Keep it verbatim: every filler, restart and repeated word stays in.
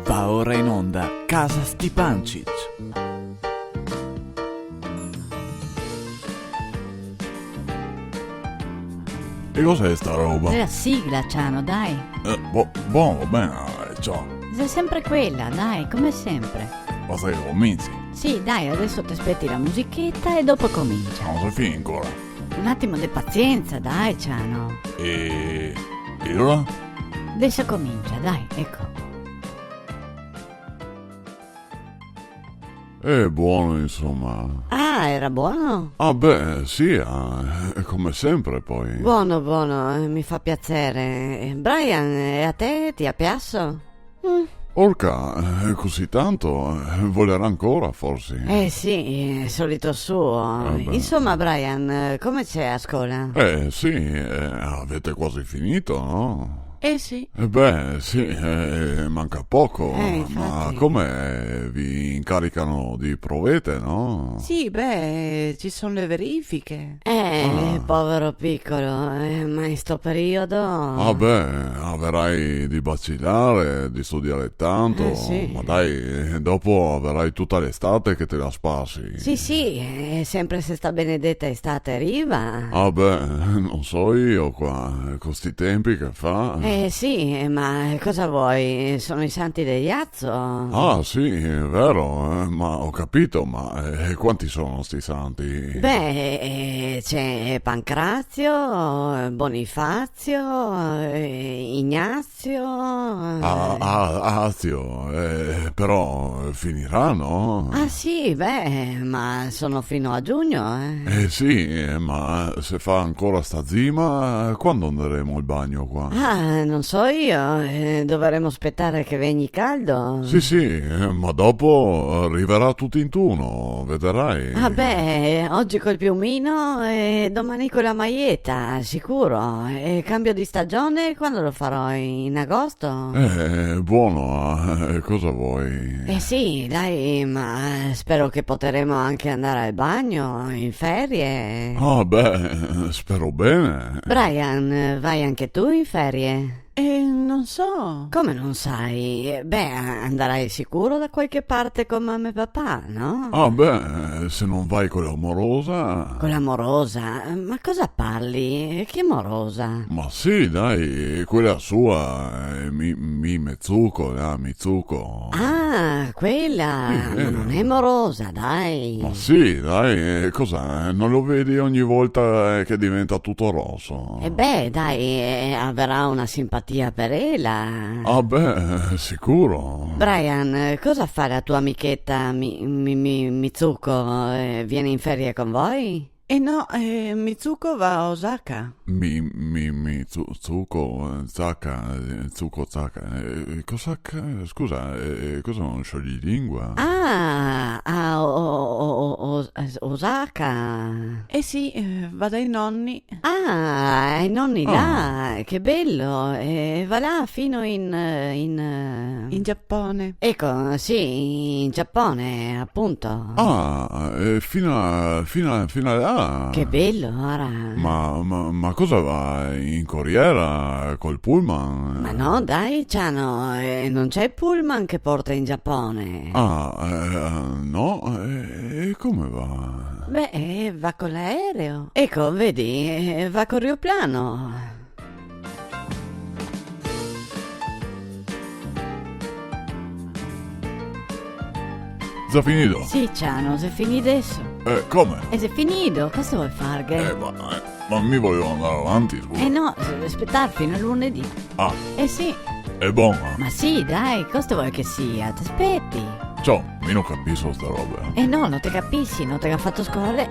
Va ora in onda Casa Stipancich. E cos'è sta roba? Xe la sigla, Ciano, dai. Eh, bo-, bon, va ben, eh, ciò. Xe sempre quela, dai, come sempre. Basta che cominci. Sì, dai, adeso te speti la musicheta e dopo comincia. Ma no xe finì ancora. Un atimo de pazienza, dai, Ciano. E, e alora? Adeso comincia, dai, eco. Xe bon, insoma. Ah, iera bon? Ah, beh, sì, ah, come sempre, po. Bon, bon, eh, me fa piaser. Brian, e a te te ga piaso? Mm. Orca, eh, cusì tanto, eh, volerà ancora, forsi. Eh, sì, eh, solito suo. Eh, beh. Insoma, Brian, eh, come xe a scola? Eh, sì, eh, gavè quasi finì, no? Eh, sì. Eh, beh, sì, eh, manca poco, eh, infati. Ma come, ve incarica de provete, no? Sì, beh, ci xe le verifiche. Eh, ah, povero picolo, eh, ma in sto periodo... Ah, beh, gavarà de bacilar, de studiar tanto, eh, sì, ma dai, eh, dopo gavarà tuta l'estate che te la spasi. Sì, sì, eh, sempre se sta benedeta estate riva. Ah, beh, no so mi qua, co sti tempi che fa. Eh, sì, eh, ma cosa te vol? Xe i santi de Jacopo. Ah, sì, xe vero, eh, ma go capì, ma, eh, quanti xe sti santi? Beh, eh, xe Pancrazio, Bonifazio, eh, Ignazio, eh. Ah, ah, Azio, eh, però finirà, no? Ah, sì, beh, ma xe fin a giugno, eh. Eh, sì, eh, ma se fa ancora sta zima, quando andaremo al bagno qua? Ah, no so mi, eh, dovaremo spetar che vegni caldo. Sì, sì, eh, ma dopo rivarà tuto int'uno, vedarà. Ah, beh, ogi col piumin e doman co la maieta, sicuro. E cambio de stagion quando lo farò? In agosto? Eh, bon, eh, cosa te vol? Eh, sì, dai, ma, eh, spero che podaremo anca andar al bagno, in ferie. Ah, beh, spero ben. Brian, te va anca ti in ferie? Eh, no so. Come no te sa? Beh, andarà sicuro da qualche parte co mama e papà, no? Ah, beh, se no te va co la morosa. Co la morosa? Ma cosa te parli? Che morosa? Ma sì, dai, quela sua, eh, mi, mi, Mitsuko, là, Mitsuko. Ah, quela. Sì, eh. Ma no xe morosa, dai. Ma sì, dai, eh, cosa? No lo vedi ogni volta, eh, che diventa tuto roso? E beh, dai, eh, gavarà una simpatia par ela. Ah, beh, sicuro. Brian, cosa fa la tua amicheta Mi-, Mi-, Mi-, Mitsuko? Eh, vien in ferie co voi? Eh no, eh, Mitsuko va a Osaka. Mi-, Mi-, Mitsu-, Mitsuko, eh, Zaka, eh, Mitsuko Zaka, eh, cosa ca-, scusa, eh, eh, cosa xe un scioglilingua? Ah, a O-, O-, O-, O-, O-, Osaka. Eh sì, eh, va dai noni. Ah, i noni là, che bel. E va là fin in, in... In Giapon. Eco, sì, in Giapon, apunto. Ah, eh, fin a, fin a, fin a là. Che bel, ora. Ma, ma, ma cosa va in coriera col pullman? Ma no, dai, Ciano, eh, no xe el pullman che porta in Giapon. Ah, eh, no? E, e come va? Beh, eh, va co l'aereo. Eco, vedi, eh, va co l'aeroplano. Xe finì? Sì, Ciano, xe finì deso. Eh, come? E xe finì, cosa te vol farghe? Eh, ma, eh, ma mi volevo andar avanti, scusa. Eh no, se devi spetar fin a lunedì. Ah. Eh sì. Xe bon, eh? Ma sì, dai, cosa te vol che sia? Te speti. Ciò, mi no capiso sta roba, eh. Eh no, no te capisi, no te ga fato scola.